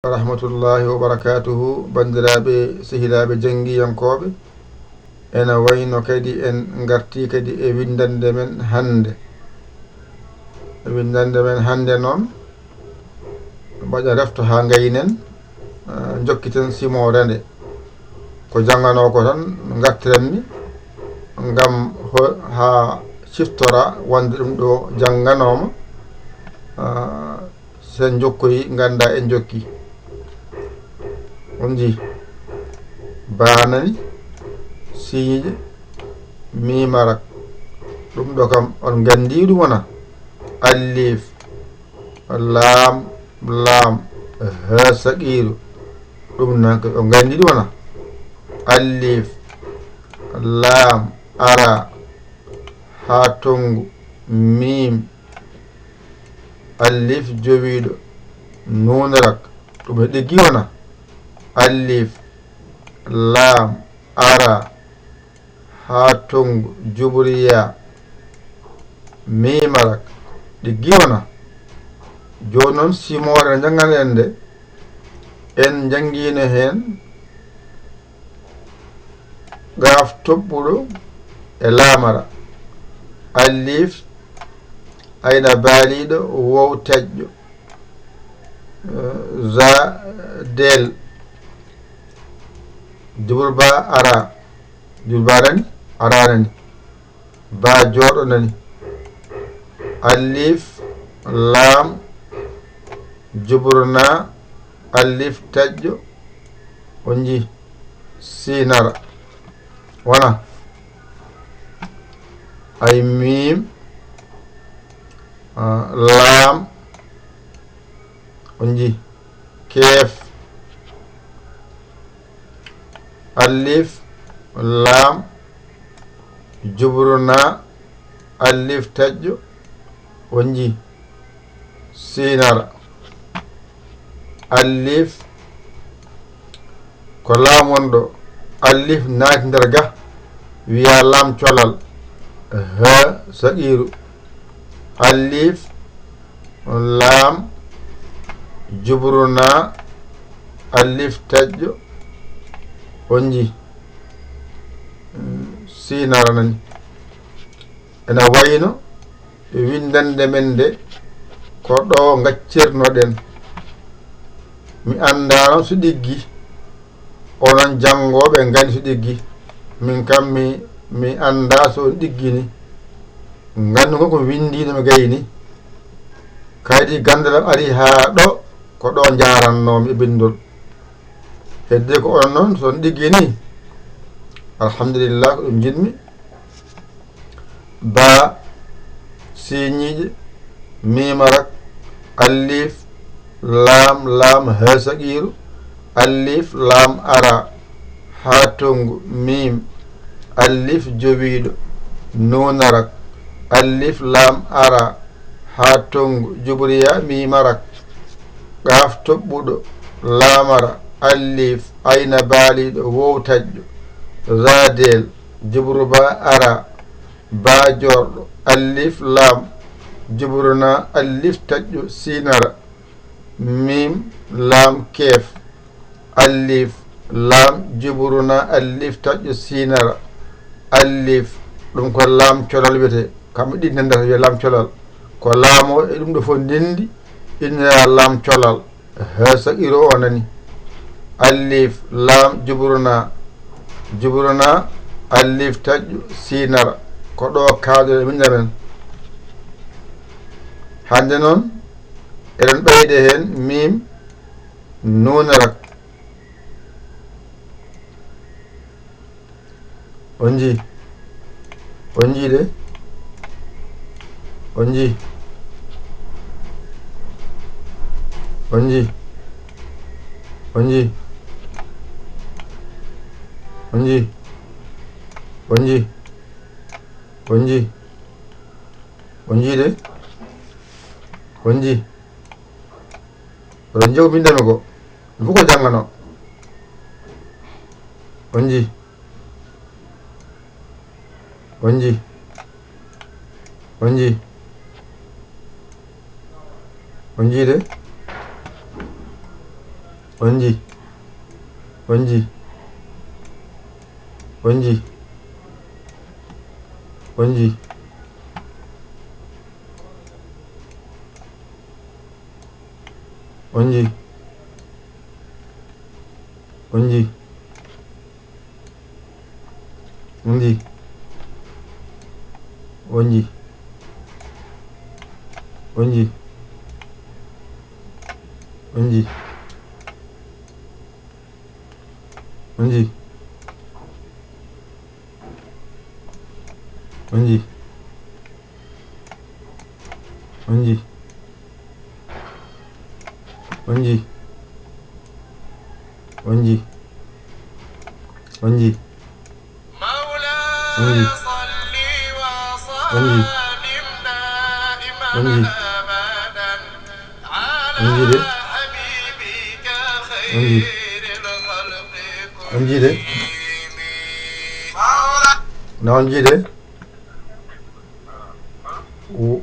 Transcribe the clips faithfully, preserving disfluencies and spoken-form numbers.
Wa rahmatullahi wa barakatuhu, banndiraaɓe, sehilaaɓe janngiyankooɓe, ena wayno kadi en ngartii kadi e winndannde men hannde. E winndannde men hannde noon, mbaɗen refto haa ngaynen, eh, njokkiten simoore nde. Ko jannganoo ko tan ngartiranmi, ngam ho-, haa ciftora wonde ɗum ɗo jannganooma, eh, so en njokkoyi, ngannda en njokki. On njii? Baa nani, siiñe, miim arak. Ɗum ɗo kam, on nganndii ɗum wona? Alif, laam, laam, haa saqiiru. Ɗum nan ko on nganndii ɗum wona? Alif, laam, ara, haa tonngu, miim, alif jowiiɗo, nuun rak, ɗum e ɗiggi wona? Alif, laam, ara, haa tonngu, jubriya, miim rak, ɗiggi wona? Jooni noon, simoore nde njannganɗen nde, en njanngiino heen Qaaf toɓɓuɗo e laamara. Alif, ayna baaliiɗo, woow taƴƴo, eh, za, deel, jubur ba, ara, jubur ba nani, ara nani, ba jooɗo nani. Alif, laam, jubur na, alif taƴƴo, on njii, siinara. Wona? Ay miim, ah, laam, on njii, keef, alif, laam, jubru na, alif taƴƴo, on njii, siinara. Alif, ko laam won ɗo. Alif naati nder ga, wiya laam colal. Haa saqiiru. Alif, laam, jubru na, alif taƴƴo, on njii, siinara nani. Ena wayno winndannde men nde, ko ɗo ngaccirnoɗen. Mi anndaano so ɗiggi, onon janngooɓe nganndi so ɗiggi. Min kam mi, mi anndaa so on ɗiggini. Nganndu ngon ko winndiino mi gayni. Kaydi ganndal am ari haa ɗo, ko ɗo njaarannoomi e binndol. Hedde ko onon noon, so on ɗiggini, alhamdulillah, ko ɗum njiɗmi. Ba, siiñiiɗe, miim arak, alif, laam, laam, haa saqiiru, alif, laam, ara, haa tonngu, miim, alif, jowiiɗo, nuun arak, alif, laam, ara, haa tonngu, jubriya, miim arak, qaaf toɓɓuɗo, laamara, alif, ayna baaliiɗo, woow taƴƴo, za deel, jubru ba, ara, ba joorɗo, alif, laam, jubru na, alif taƴƴo, siinara, miim, laam, keef, alif, laam, jubru na, alif taƴƴo, siinara, alif, ɗum ko laam colal wiyetee. Kamɓe ɗiɗi ndenndata wiya laam colal. Ko laam o e ɗum ɗo fof ndenndi, innira laam colal. Haa saqiiru o nani. Alif, laam, jubru na. Jubru na, alif taƴƴo, siinara. Ko ɗo kaawɗen e winnde men. Hannde noon, eɗen ɓeyde heen miim, nuun arak. On njii? On njii de? On njii? On njii? On njii? On njii? On njii? On njii? On njii de? On njii? Oɗon njeew mbinndanmi ko. Ɗum fof ko jannganoo. On njii? On njii? On njii? On njii de? Onji. Onji. Onji. Onji. Onji. Onji. Onji. Onji. Onji. Onji. Onji. Onji. Onji. Onji. Onji. Onji. Onji. Onji. Onji. Onji de. Onji. Onji de. Na onji de.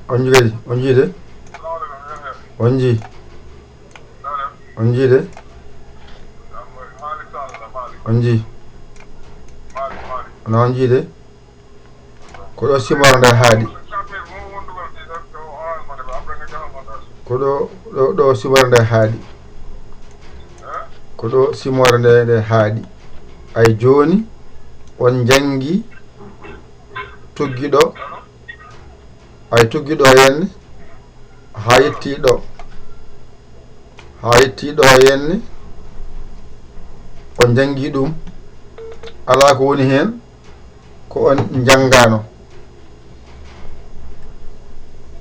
Onji kadi, onji de. Onji. Onji de. Onji. Na onji de. Ko ɗo simore nde haaɗi. Ko ɗo, ɗo, ɗo simore nde haaɗi. Ko ɗo simore nde, nde haaɗi. Ay jooni, on njanngi tuggi ɗo. Ay tuggi ɗo henne, haa yetti ɗo. Haa yetti ɗo henne, on njanngi ɗum. Alaa ko woni heen, ko on njanngaano.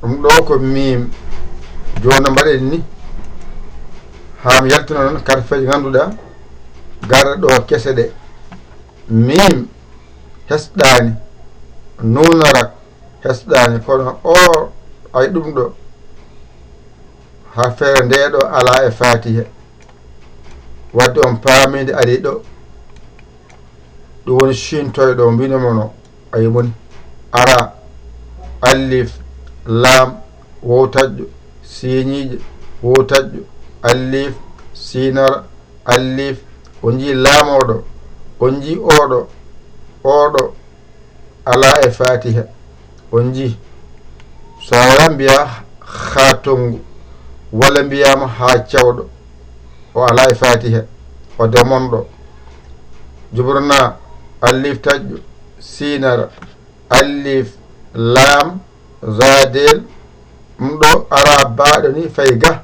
Ɗum ɗo ko miim. Jooni no mbaɗen ni, haa mi yaltina noon karfeeje ngannduɗaa, garɗe ɗo kese ɗe. Miim hesɗaani, nuunara hesɗaani, kono o, ay ɗum ɗo, haa feere nde ɗo alaa e Faatiha. Wadde on paamii nde ari ɗo. Ɗum woni ciintoyɗo o, mbino mono, ay moni. Ara, allif, laam, wowtaƴƴo, siiñiiƴe, wowtaƴƴo, allif, siinara, allif, on njii laamooɗo, on njii ooɗo, ooɗo, alaa e Faatiha. On njii, so a alaa mbiyaa haa tonngu, walla mbiyaama haa cewɗo, o alaa e Faatiha, o demonɗo. Jubrana, allif taƴƴo, siinara, allif, laam, zaadel, ɗum ɗo ara baaɗo ni fay ga.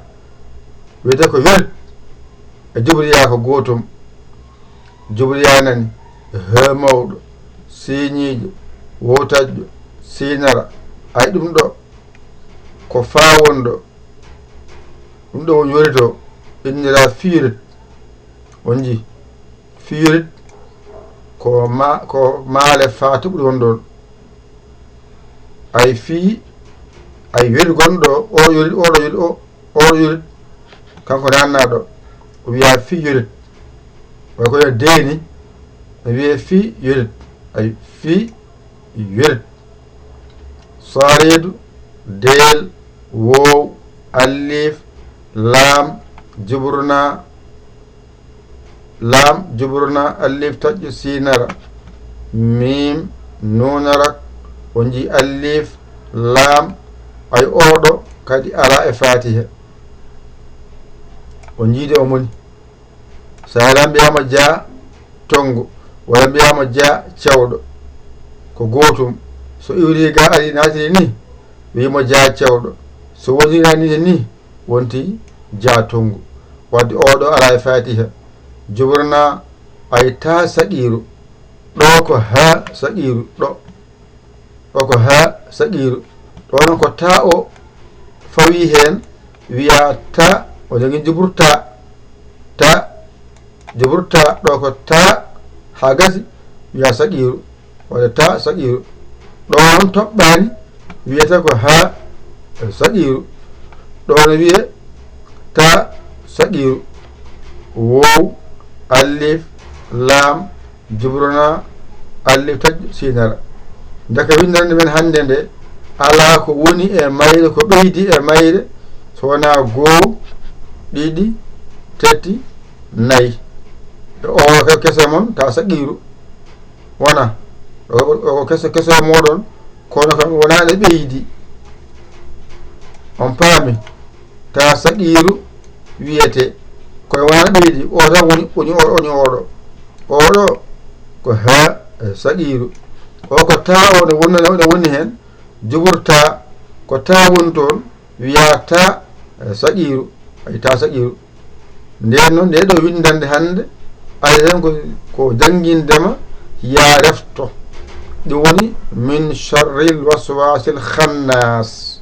Wiyetee ko yorit. E jubriya ko gootum. Jubriya nani, he mawɗo, siiñiijo, wowtaƴƴo, siinara. Ay ɗum ɗo, ko faa wonɗo. Ɗum ɗo woni yorit o, innira fiirit. On njii? Fiirit ko ma-, ko maale faatuɓe won ɗon. Ay fii, ay yorit gonɗo, o yorit, oɗo yorit, o, oɗo yorit, kanko naannaaɗo, o wiyaa fii yorit. Way ko yo deeni, no wiyee fii yorit. Ay fii yorit. Saareedu, deel, woow, alliif, laam, jubruna, laam, jubruna, alliif, taƴƴo, siinara, miim, nuunara, o njii alliif, laam, ay oɗo kadi alaa e Faatiha. O njiide o moni. So alaa mbiyaama jaa tonngo, walla mbiyaama jaa cewɗo, ko gootum. So iwri ga ari naatiri ni, wiimo jaa cewɗo. So woniraani ni, wonti jaa tonngo. Wadde oɗo alaa e Faatiha. Jubrana ay taa saqiiru. Ɗo ko haa saqiiru, ɗo. O ko haa saqiiru. Ɗo noon ko taa o fawii heen, wiyaa taa, o jogii juburtaa. Taa, juburtaa, ɗo ko taa haa gasi, wiyaa saqiiru. Walla taa saqiiru. Ɗo noon toɓɓaani, wiyata ko haa saqiiru. Ɗo no wiyee taa saqiiru. Woow, alliif, laam, jubrana, alliif taƴƴo, siinara. Ndeke winndannde men hannde nde, alaa ko woni e mayre, ko ɓeydi e mayre, so wonaa goow, ɗiɗi, tati, nayi. O ke-, kese mon, ta saqiiru. Wona. O, o, o kese, kese moɗon, kono kam wona ɗo ɓeydi. On paami? Ta saqiiru wiyete. Kono wona ɗo ɓeydi. O tan woni, woni o, woni oɗo. Oɗo ko ha, e, saqiiru. O ko ta o ne wonna, ne woni hen. Juburta ko ta woni toon. Wiya ta, e, saqiiru. Ay ta saqiiru. Nden noon, nde ɗo winndande hannde, ari tan ko, ko janngindema, ya refto. Ɗum woni, min sharril waswasil khannas.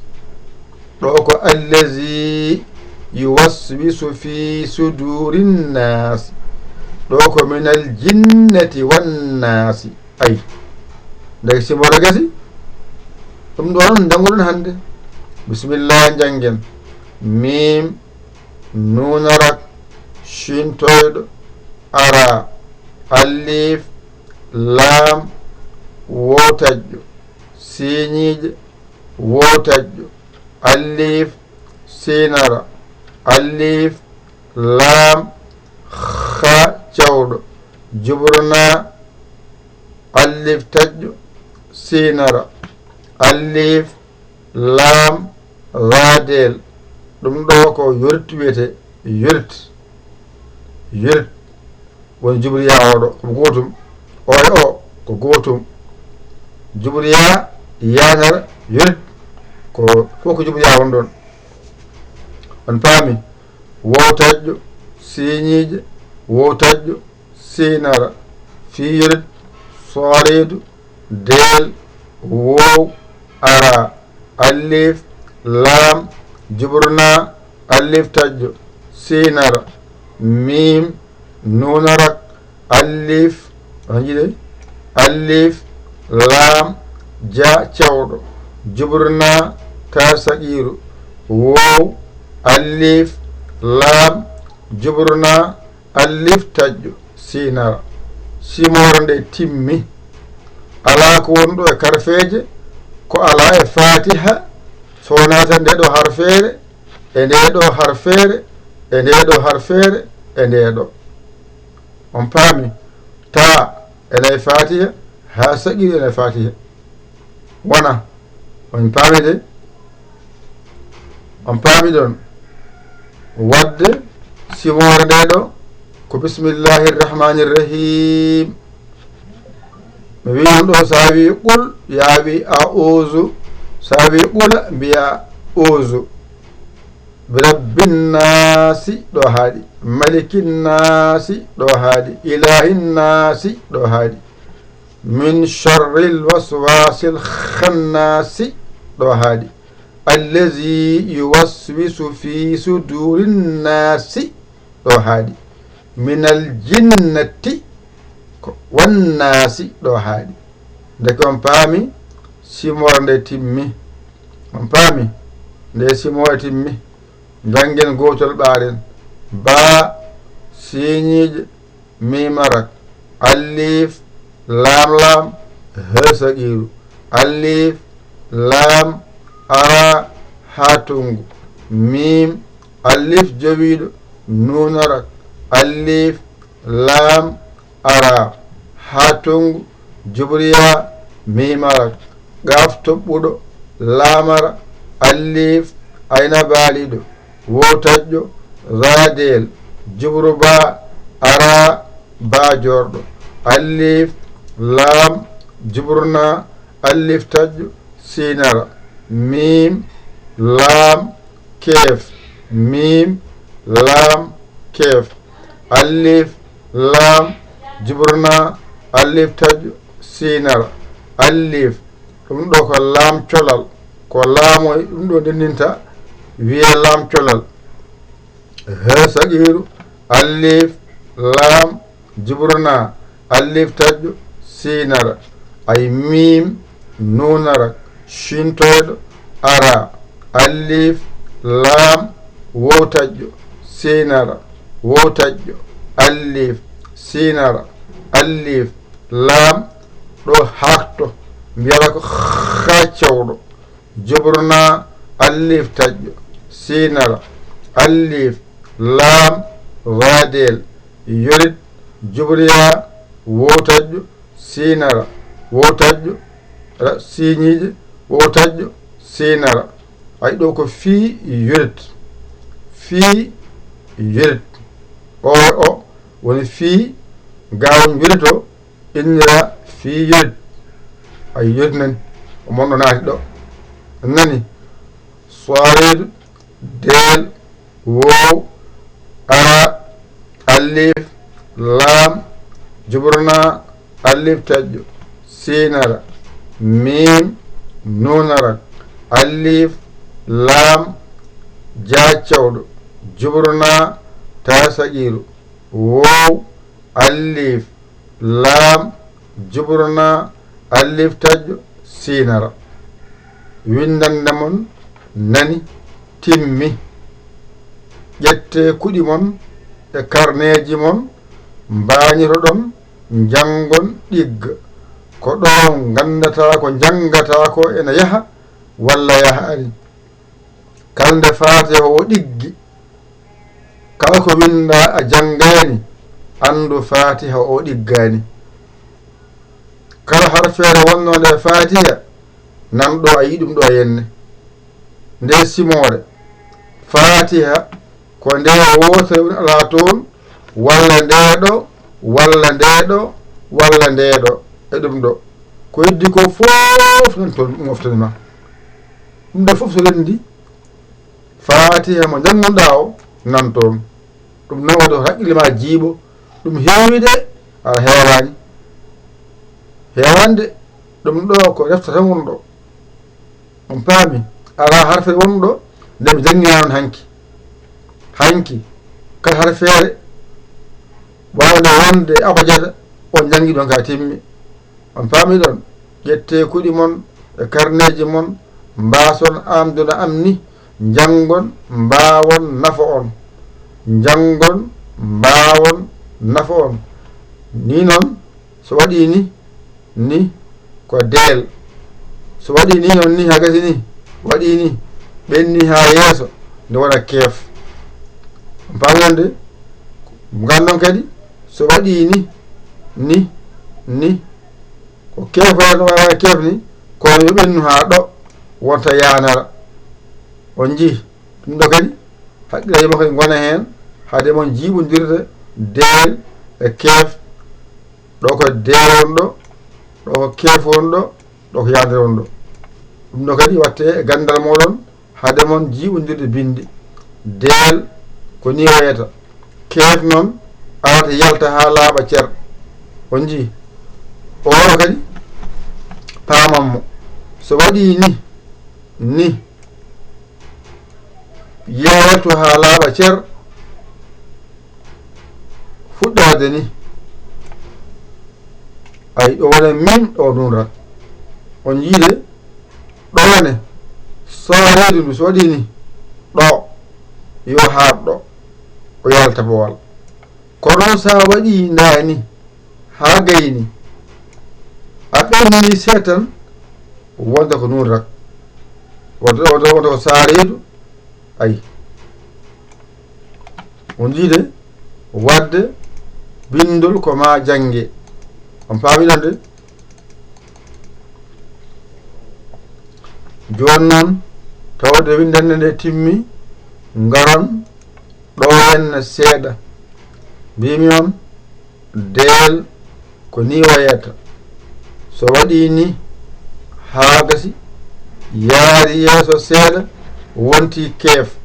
Ɗo ko allazi yuwaswisu fi sudurin nas. Ɗo ko minal jinnati wan nasi. Ay. Ndeke simoore gasi. Ɗum ɗo noon njannguɗon hannde. Bisimilla, njanngen. Miim, nuunarak, ciintoyɗo, ara, alliif, laam, wowtajjo, siiñiije, wowtajjo, alliif, siinara, alliif, laam, haa cawɗo, jubrna, alliif, taƴƴo, siinara, alliif, laam, raadeel. Ɗum ɗo ko yorit wiyete, yorit. Yorit. Woni jubriya oɗo, ko gootum. O e o, ko gootum. Jubriya, yaanara, yorit. Ko fof ko jubriya won ɗon. On paami? Wowtajjo, siiñiije, wowtajjo, siinara, fii yorit, sooreedu, deel, woow, ara, alliif, laam, jubrna, alliif taƴƴo, siinara, miim, nuunarak, alliif, on njiɗe? Alliif, laam, ja cawɗo, jubrna, ta saqiiru, woow, alliif, laam, jubrna, alliif taƴƴo, siinara. Simoore nde timmi. Alaa ko woni ɗo e karfeeje, ko alaa e Faatiha, so wonaa tan nde ɗo harfeere, e nde ɗo harfeere, e nde ɗo harfeere, e nde ɗo. On paami? Ta ene e Faatiha, haa saqiiru ene e Faatiha. Wona, on paami de? On paami ɗon? Wadde simoore nde ɗo ko bismillahi rahmani rahim. Mi wiyi on ɗo, so a wiyi qul, ya wiyi a'uzu. So a wiyi qula, mbiya uzu. Bi rabbin naasi, ɗo haaɗi. Malikin naasi, ɗo haaɗi. Ilahin naasi, ɗo haaɗi. Min sharril waswasil khannasi, ɗo haaɗi. Allazi yuwaswisu fi sudurin naasi, ɗo haaɗi. Minal jinnati, ko wan naasi, ɗo haaɗi. Ndeke on paami, simoore nde timmi. On paami? Nde simoore timmi. Njanngen gootol ɓaaren. Baa, siiñiije, miimarak, alliif, laamlaam, hee saqiiru, alliif, laam, araa, haa tongu, miim, alliif jowiiɗo, nuunarak, alliif, laam, araa, haa tongu, jubriya, miimarak, qaaf toɓɓuɗo, laamara, alliif, ayna baaliiɗo, wowtajjo, raadeel, jubru baa, araa, baa joorɗo, alliif, laam, jubrna, alliif taƴƴo, siinara, miim, laam, keef, miim, laam, keef, alliif, laam, jubrna, alliif taƴƴo, siinara, alliif, ɗum ɗo ko laam colal, ko laamoy, ɗum ɗo ndendinta, wiye laam colal. Hee saqiiru, alliif, laam, jubrna, alliif taƴƴo, siinara, ay miim, nuunara, ciintoyɗo, araa, alliif, laam, wowtajjo, siinara, wowtajjo, alliif, siinara, alliif, laam, ɗo haakto, mbiyata ko haa cawɗo, jubrna, alliif taƴƴo, siinara, alliif, laam, raadeel, Yorit, jubriya, wowtaƴƴo, siinara, wowtaƴƴo, ra, siiñiiƴe, wowtaƴƴo, siinara. Ay, ɗo ko fii yorit. Fii yorit. O, o woni fii gaawon yorit o, innira fii yorit. Ay, yorit nani. O mon ɗo naati ɗo. Nani. Soireedu, deel, woow, a, alif, laam, jubrana, alif taƴƴo, siinara, miim, nuunara, alif, laam, jaa cawɗo, jubrana, taa sagiiru, woow, alif, laam, jubrana, alif taƴƴo, siinara. Winndannde mon nani, timmi. Ƴettee kuɗi mon e karneeji mon, mbaañotoɗon, njanngon, ɗigga. Ko ɗo nganndataa ko njanngataa ko ena yaha walla yahaani. Kala nde Faatiha o ɗiggi, kala ko winndaa a janngaani, anndu Faatiha o ɗiggaani. Kala harfeere wonnoo nde Faatiha, nan ɗo a yii ɗum ɗo henne. Nde simoore, Faatiha ko nde wootere woni alaa toon, walla nde ɗo, walla nde ɗo, walla nde ɗo, e ɗum ɗo. Ko heddi ko fof nan toon, moftani ma. Ɗum ɗo fof so renndi, Faatiha mo njanngunɗaa o nan toon. Ɗum noon waɗi ko haqqille ma jiiɓo. Ɗum heewi de, aɗa heewaani. Heewaani de, ɗum ɗo ko refta tan wonɗo. On paami, alaa harfeere wonɗo nde mi jannginaano hanki. Hanki, kala harfeere waawnde wonde abajada, on njanngi ɗon ka timmi. On paami ɗon? Ƴettee kuɗi mon e karneeji mon, mbaason amdude am ni, njanngon, mbaawon, nafa on. Njanngon, mbaawon, nafa on. Ni noon, so waɗii ni, ni ko deel. So waɗii ni noon ni, haa gasi ni, waɗii ni, ɓenni haa yeeso, nde wona keef. On paami ɗon de? Nganndon kadi, so waɗii ni, ni, ni, ko keefoyata no waɗa keef ni, kono yo ɓennu haa ɗo wonta yaanara. On njii ɗum ɗo kadi, haqqillaaji mon kadi ngona heen, hade mon jiiɓondirde deel e keef. Ɗo ko deel won ɗo, ɗo ko keef won ɗo, ɗo ko yaanere won ɗo. Ɗum ɗo kadi watte e ganndal mooɗon, hade mon jiiɓondirde binndi. Deel ko ni wayata. Keef noon arata yalta haa laaɓa cer. On njii? Oo kadi paaman mo. So waɗii ni, ni, yaltu haa laaɓa cer. Fuɗɗaade ni. Ay, ɗo wona miim, ɗo nuunra. On njii de? Ɗo ne, sooreedu ndu so waɗii ni, ɗo, yo haaɗ ɗo, o yalta bowal. Kono so a waɗii ndaa ni, haa gayni, a ɓennini seeɗa tan, wonta ko nuunra. Wonta, wonta, wonta ko saareedu, ay. On njii de? Waɗde binndol ko maa jannge. On paami ɗon de? Jooni noon, tawde winndannde nde timmi, ngaron ɗo henna seeɗa. Mbiimi on, deel ko ni wayata. So waɗii ni, haa gasi, yaari yeeso seeɗa, wonti keef.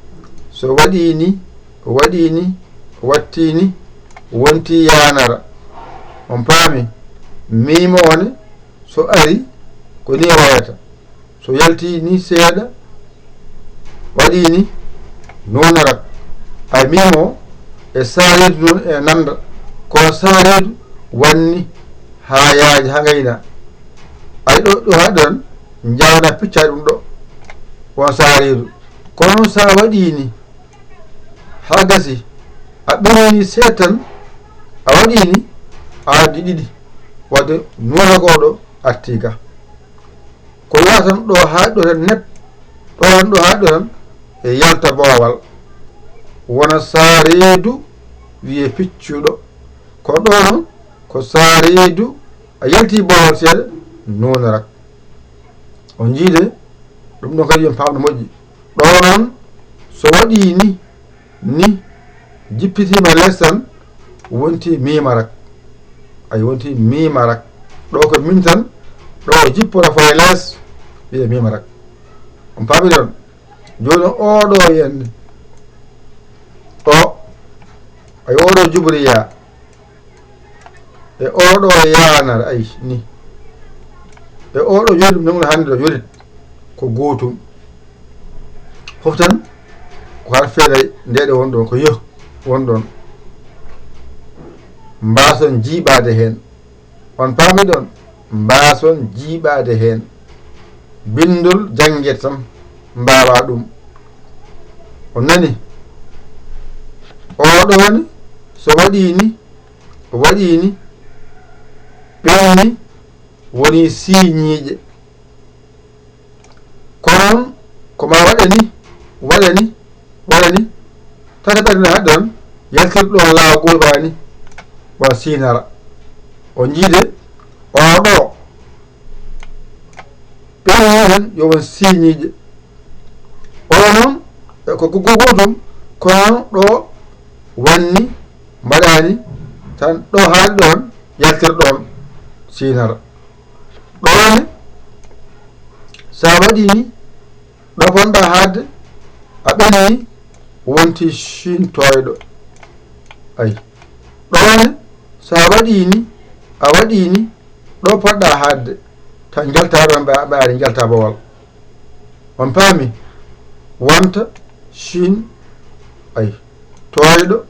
So waɗii ni, waɗii ni, wattii ni, wonti yaanara. On paami? Miimo one, so ari, ko ni wayata. So yaltii ni seeɗa, waɗii ni, nuunara. Ay, miimo e saareedu noon e nannda. Kono saareedu wanni haa yaaji, haa ngayna. Ay, ɗo, ɗo haa ɗon, njaawna picca ɗum ɗo. Won saareedu. Kono noon so a waɗii ni, haa gasi, a ɓennini seeɗa tan, a waɗii ni, a addi ɗiɗi. Waɗde nuunra ko ɗo artii ga. Ko yaha tan ɗo haa ɗo tan nep, ɗo tan, ɗo haa ɗo tan, e yalta boowal. Wona saareedu wiyee piccuɗo. Ko ɗo noon, ko Saariidu, a yalti boowal seeɗa, nuunarak. On njiide, ɗum ɗon kadi yo en paam no moƴƴi. Ɗo noon, so waɗii ni, ni, jippitiima lees tan, wonti miimarak. Ay, wonti miimarak. Ɗo ko min tan, ɗo jippora fayi lees, wiye miimarak. On paami ɗon? Jooni oɗo yenne. O, ay, oɗo jubri yaa. E oɗo yaanar, ay, ni. E oɗo yoni, ɗum nangno hannde ɗo yoni. Ko gootum. Fof tan, ko har feere ndeɗe won ɗon, ko yo won ɗon. Mbaason jiiɓaade heen. On paami ɗon? Mbaason jiiɓaade heen. Binndol jannget tan, mbaawaa ɗum. On nani? Oɗo ni, so waɗii ni, waɗii ni, ɓenni, woni siiñiiƴe. Ko noon, ko ma waɗe ni, waɗe ni, waɗe ni, tata ɓernde haɗde on, yaltirɗo on laawa goobaani, wa siinara. O njiide, oɗo, ɓenni heen, yo won siiñiiƴe. Oɗo noon, e ko, ko, ko gootum, kono ɗo wanni, mbaɗaani, tan ɗo haali ɗoon, yaltirɗo on, siinara. Ɗo ne, so a waɗii ni, ɗo ponɗa haadde, a ɓenni, wonti Chine tooyɗo. Ay. Ɗo ne, so a waɗii ni, a waɗii ni, ɗo poɗɗa haadde, tan njalta ɗon ɓa-, ɓaari, njalta bowal. On paami? Wonta Chine, ay, tooyɗo,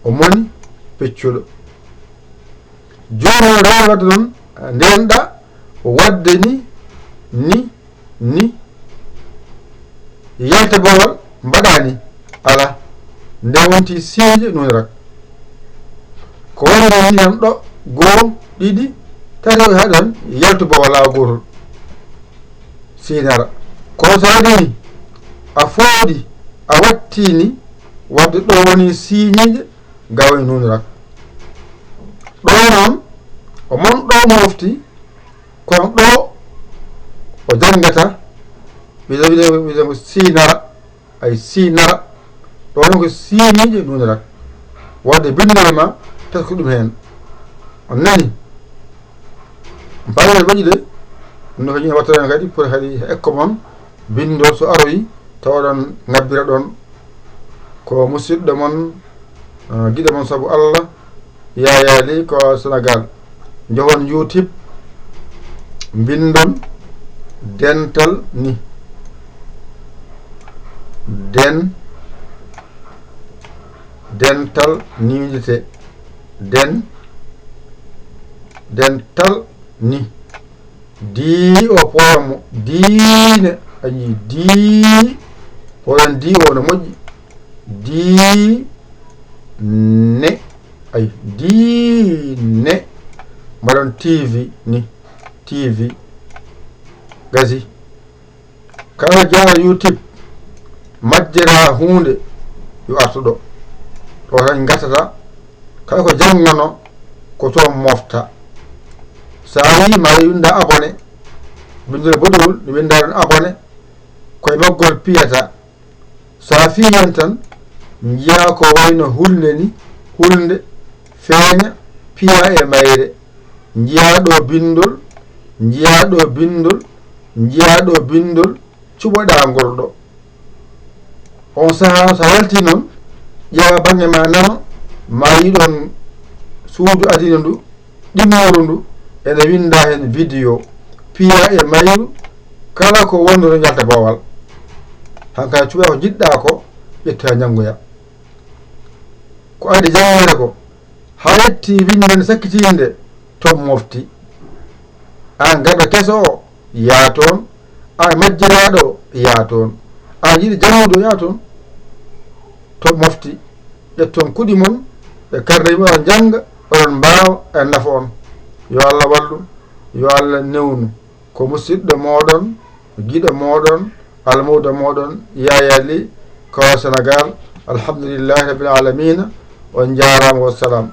o moni peccuɗo. Jooni o rewa wadde noon, ndenɗa, wadde ni, ni, ni, yalta bowal, mbaɗa ni, ala, nde wonti siiñiiƴe nuunirak. Ko woni noon ni tan ɗo, goo, ɗiɗi, tati, o haɗan, yaltu bowal laawa gootol. Siinara. Kono so waɗi ni, a fooɗi, a watti ni, wadde ɗo woni siiñiiƴe, ga woni nuunirak. Ɗo noon, o mon ɗo mofti, kono ɗo o janngata, wiyde, wiyde, wiyde mo siinara, ay siinara, ɗo noon ko siiñiiƴe nuunirak. Wadde binndol ma, taski ɗum heen. On nani? Mbaɗen waɗi de, no ko ñiiɓe waɗata kadi, pour kadi ekko mon, binndol so aroyi, tawa ɗon ngabbira ɗon. Ko musidɗo mon, eh, giɗo mon sabu Allah, Yaya Ly ko Sénégal. Njohon YouTube, mbinndon dental ni. Den, dental ni winndete. Den, dental ni. D O poème, diine, a yii, di, poème D O no moƴƴi. Diine, ay, diine. Mbaɗon T V ni, T V. Gasi. Kala jaara YouTube, majjira huunde, yo artu ɗo. Ɗo tan ngartata, kala ko janngono, ko toon mofta. So a yii, ma winnda abonné, binndol boɗewol, no winnda ɗon abonné, koye maggol piyata. So a fii heen tan, njiyaa ko wayno hulnde ni, hulnde, feeña, piya e mayre. Njiyaa ɗo binndol, njiyaa ɗo binndol, njiyaa ɗo binndol, cuɓoɗaa ngol ɗo. On sahaa, so a yaltii noon, ƴeewa baŋnge ma nano, ma yiɗon suudu adino ndu, ɗimmuru ndu, ene winnda heen vidéo, piya e mayru, kala ko wonno to njalta boowal. Hankadi cuɓaa ko njiɗɗaa ko, ƴettoya njanngoya. Ko adii janngeede ko, haa yetti winnde nde sakkitiinde, toon mofti. Aan garɗo keso o, yaa toon. Aan majjiraaɗo o, yaa toon. Aan yiɗi janngude o, yaa toon. Toon mofti. Ƴetton kuɗi mon e karneji mon, oɗon njannga, oɗon mbaawa, ene nafa on. Yo Allah wallu, yo Allah newnu. Ko musidɗo mooɗon, giɗo mooɗon, almuudo mooɗon, Yaya Ly, ko Sénégal. Alhamdulillahi Rabbil Alamina. On njaaraama, wassalam.